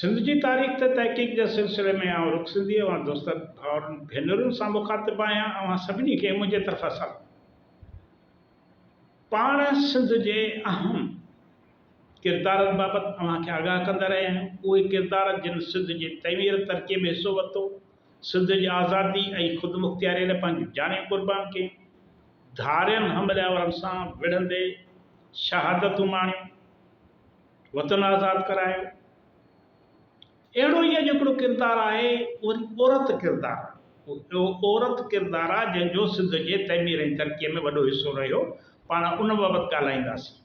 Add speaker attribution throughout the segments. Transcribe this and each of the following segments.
Speaker 1: سنڌ جي تاريخ تي تحقيق جي سلسلي ۾ آئون رخ سنڌي اوهان دوستن، ڀائرن، ڀينرن سان مخاطب آهيان. اوهان سڀني کي منهنجي طرفان سلام. پاڻ سنڌ جي اهم ڪردارن بابت اوهان کي آگاهه ڪندا رهيا آهيون. اهي ڪردار جن سنڌ جي تعمير ترقي ۾ حصو ورتو، سنڌ جي آزادي ۽ خودمختياري لاء پنهنجون جانيون قربان ڪيون، ڌارين حملي آورن سان وڙهندي شهادتون ماڻيون، وطن آزاد ڪرايو. اهڙو ئي اڄ هڪڙو ڪردار آهي وري عورت ڪردار اهو عورت ڪردار آهي جنهن جو سنڌ جي تعمير ۽ ترقي ۾ وڏو حصو رهيو پاڻ ان بابت ڳالهائينداسين.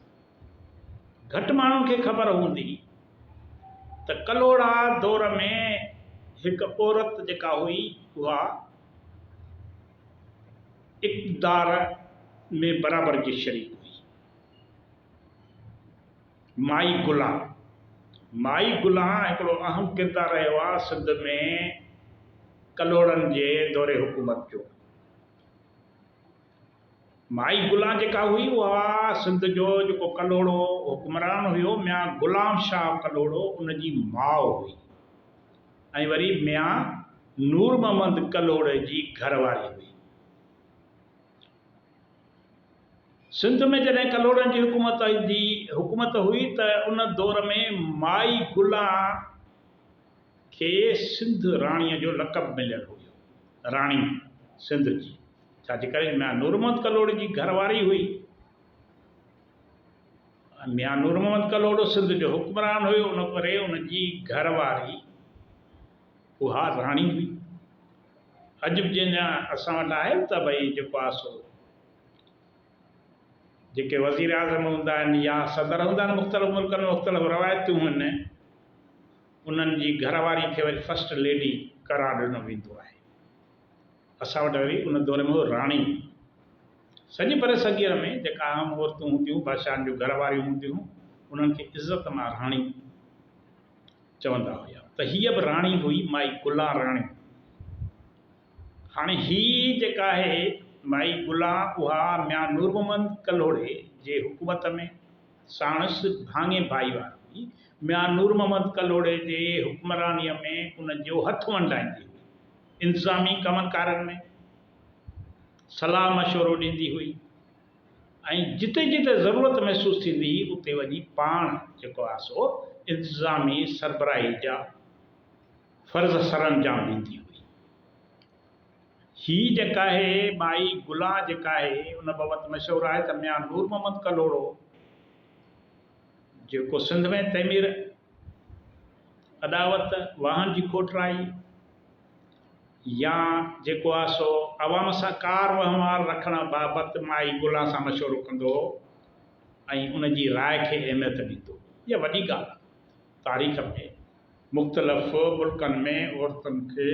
Speaker 1: گهٽ ماڻهن کي خبر هوندي ته ڪلهوڙا دور ۾ هڪ عورت جيڪا هئي اها اقتدار ۾ برابر جي شريڪ هئي. مائي گلان، مائي گلان هڪڙو اهم ڪردار رهيو آهي سنڌ ۾ ڪلهوڙن جي دور حڪومت جو. مائي گلان جيڪا هئي اها سنڌ جو جيڪو ڪلهوڙو حڪمران هيو ميان غلام شاهه ڪلهوڙو ان جي ماء هئي ۽ وري ميان نور محمد ڪلهوڙي جي گهر واري هئي. سنڌ ۾ جڏهن ڪلهوڙن جي حڪومت جي حڪومت هئي ته ان دور ۾ مائي گلان کي سنڌ راڻيء جو لقب مليل هيو. راڻي سنڌ جي، ڇا جي ڪري ميان نور محمد ڪلهوڙي جي گهر واري هئي. ميان نور محمد ڪلهوڙو سنڌ جو حڪمران هيو، ان ڪري ان جي گهر واري اها راڻي هئي. اڄ به جنهن جا اسان وٽ آهي ته ڀئي جيڪو آهي سو جيڪي وزير اعظم هوندا آهن يا صدر هوندا آهن مختلف ملڪن ۾ مختلف روايتون آهن انهن جي گهر واري کي وري فرسٽ ليڊي قرار ڏنو ويندو آهي. اسان وٽ وري ان دور ۾ هو راڻي. سڄي برصغير ۾ جيڪا عام عورتون هونديون هيون بادشاهن جون گهر واريون هونديون هيون انهن کي عزت مان راڻي چوندا هيا ته هيء به راڻي هئي مائي گلان راڻي. هاڻي هي جيڪا آهي مائي گلان اها ميان نور محمد ڪلهوڙي جي حڪومت ۾ ساڻس ڀاڱي ڀائيوار هئي. ميان نور محمد ڪلهوڙي جي حڪمرانيء ۾ ان جو هٿ ونڊائيندي هئي. انتظامي ڪمن ڪارن ۾ صلاح مشورو ڏيندي هئي ۽ جتي جتي ضرورت محسوس ٿيندي هئي اتي وڃي پاڻ جيڪو آهي سو انتظامي سربراهي جا فرض سرانجام ڏيندي هئي. هي جيڪا آهي مائي گلان جيڪا آهي ان بابت مشهور آهي ته ميان نور محمد ڪلهوڙو جيڪو سنڌ ۾ تعمير، اڏاوت، واهن جي کوٽرائي يا جيڪو آهي سو عوام سان ڪار وهنوار رکڻ بابت مائي گلان سان مشورو ڪندو هو ۽ ان جي راء کي اهميت ڏيندو هو. اها وڏي ڳالهه آهي. تاريخ ۾ مختلف ملڪن ۾ عورتن کي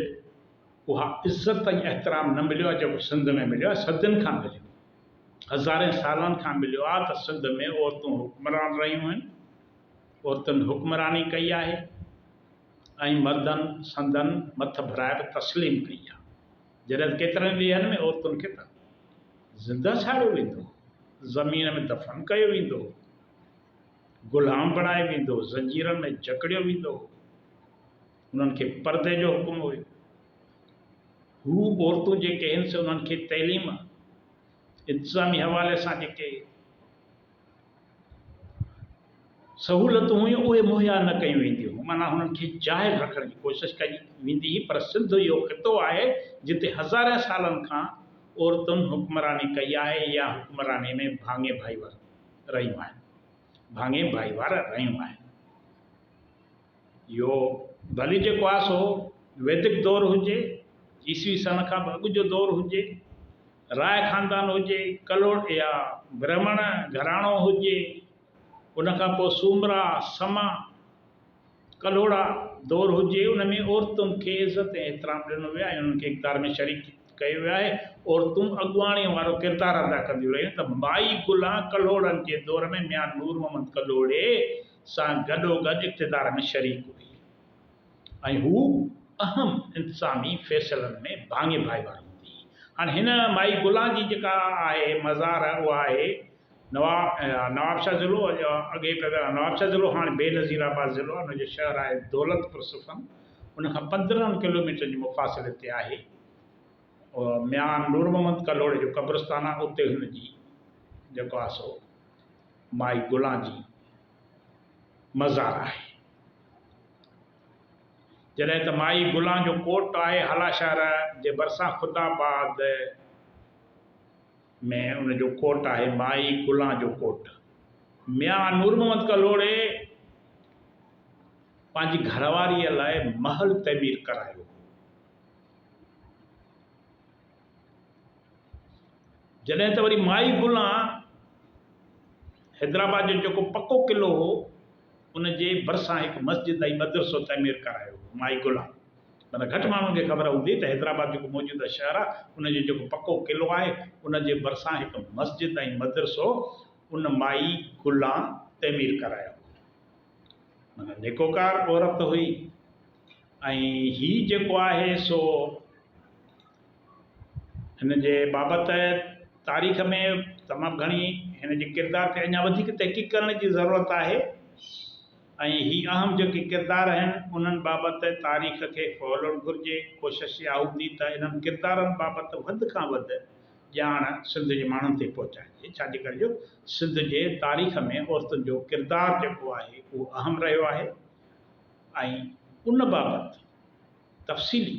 Speaker 1: اها عزت ۽ احترام نه مليو آهي جيڪو سنڌ ۾ مليو آهي، صدين کان مليو، هزارين سالن کان مليو آهي ته سنڌ ۾ عورتون حڪمران رهيون آهن، عورتن حڪمراني ڪئي آهي ۽ مردن سندن مٿڀرائپ تسليم ڪئي آهي، جڏهن ته ڪيترن ڏيهن ۾ عورتن کي ته زنده ساڙيو ويندو هو، زمين ۾ دفن ڪيو ويندو هو. غلام بڻايو ويندو هو، زنجيرن ۾ جڪڙيو ويندو هو، انهن کي پردي جو حڪم هيو. هو عورتون جيڪي هن سي انهن کي تعليم، انتظامي حوالي سان جيڪي سهولتون هيون اهي مهيا نه ڪيون وينديون هيون، معنيٰ هنن کي جاهل رکڻ جي ڪوشش ڪئي ويندي هئي، پر سنڌ اهو خطو آهي جتي هزارين سالن کان عورتن حڪمراني ڪئي آهي يا حڪمراني ۾ ڀاڱي ڀائيوار رهيون آهن، ڀاڱي ڀائيوار رهيون آهن. اهو ڀلي جيڪو آهي سو ويدڪ دور هجي، عيسوي سن کان به اڳ جو دور هجي، راء خاندان هجي، ڪلهوڙ يا برهمڻ گهراڻو هجي، ان کان پوء سومرا، سما، ڪلهوڙا دور هجي ان ۾ عورتن کي عزت ۽ احترام ڏنو ويو آهي ۽ انهن کي اقتدار ۾ شريڪ ڪيو ويو آهي. عورتون اڳواڻيء وارو ڪردار ادا ڪنديون رهيون ته مائي گلان ڪلهوڙن جي دور ۾ ميان نور محمد ڪلهوڙي سان گڏوگڏ اقتدار ۾ شريڪ هئي ۽ هو اهم انتظامي فيصلن ۾ ڀاڱي ڀائيوار هوندي هئي. هاڻي هن مائي گلان جي جيڪا آهي مزار اها آهي. نوابشاهه ضلعو اڳي نوابشاهه ضلعو هاڻي بينظير آباد ضلعو آهي ان جو شهر آهي دولتپور صفن ان کان 15 ڪلوميٽر جي مفاصلي تي آهي. ميان نور محمد ڪلهوڙي جو قبرستان آهي اتي هن جي جيڪو آهي سو مائي گلان جي مزار آهي. جڏهن ته مائي گلان جو ڪوٽ آهي هالا شهر جي ڀرسان خدا آباد ۾ ان جو ڪوٽ آهي مائي گلان جو ڪوٽ. ميان نور محمد ڪلهوڙي پنهنجي گهرواريء لاء محل تعمير ڪرايو هو. جڏهن ته وري مائي گلان حيدرآباد جو جيڪو پڪو قلعو هو ان جي ڀرسان هڪ مسجد ۽ مدرسو تعمير ڪرايو هو مائي گلان. معنيٰ گهٽ ماڻهن کي خبر هوندي ته حيدرآباد جيڪو موجوده شهر آهي ان جو جيڪو پڪو قلعو آهي ان جي ڀرسان هڪ مسجد ۽ مدرسو ان مائي گلان تعمير ڪرايو هو. معنيٰ نيڪوڪار عورت هئي ۽ هي جيڪو آهي سو هن جي بابت تاريخ ۾ تمام گهڻي هن جي ڪردار تي اڃا وڌيڪ تحقيق ڪرڻ جي ضرورت آهي ۽ هي اهم جيڪي ڪردار آهن انهن بابت تاريخ کي ڦولڻ گهرجي. ڪوشش اها هوندي ته انهن ڪردارن بابت وڌ کان وڌ ڄاڻ سنڌ جي ماڻهن تائين پهچائجي ڇا جي ڪري جو سنڌ جي تاريخ ۾ عورتن جو ڪردار جيڪو آهي اهو اهم رهيو آهي ۽ ان بابت تفصيلي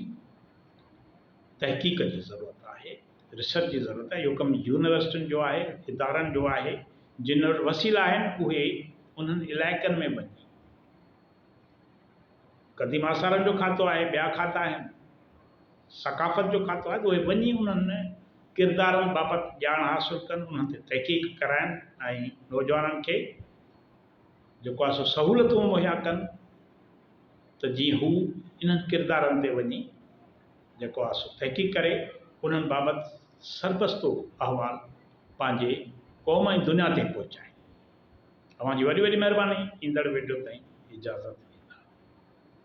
Speaker 1: تحقيق جي ضرورت آهي، ريسرچ جي ضرورت آهي، اهو ڪم يونيورسٽين جو آهي، ادارن جو آهي، جن وٽ وسيلا آهن اهي انهن علائقن ۾ وڃي قديم آثارن جو کاتو آهي، ٻيا کاتا آهن، ثقافت جو کاتو آهي ته اهي وڃي انهن ڪردارن بابت ڄاڻ حاصل ڪن، انهن تي تحقيق ڪرائن ۽ نوجوانن کي جيڪو آهي سو سهولتون مهيا ڪن ته جيئن هو انهن ڪردارن تي وڃي جيڪو آهي سو تحقيق ڪري انهن بابت سربستو احوال پنهنجي قوم ۽ دنيا تائين پهچائي. اوهان جي وڏي وڏي مهرباني ايندڙ وڊيو تائين اجازت.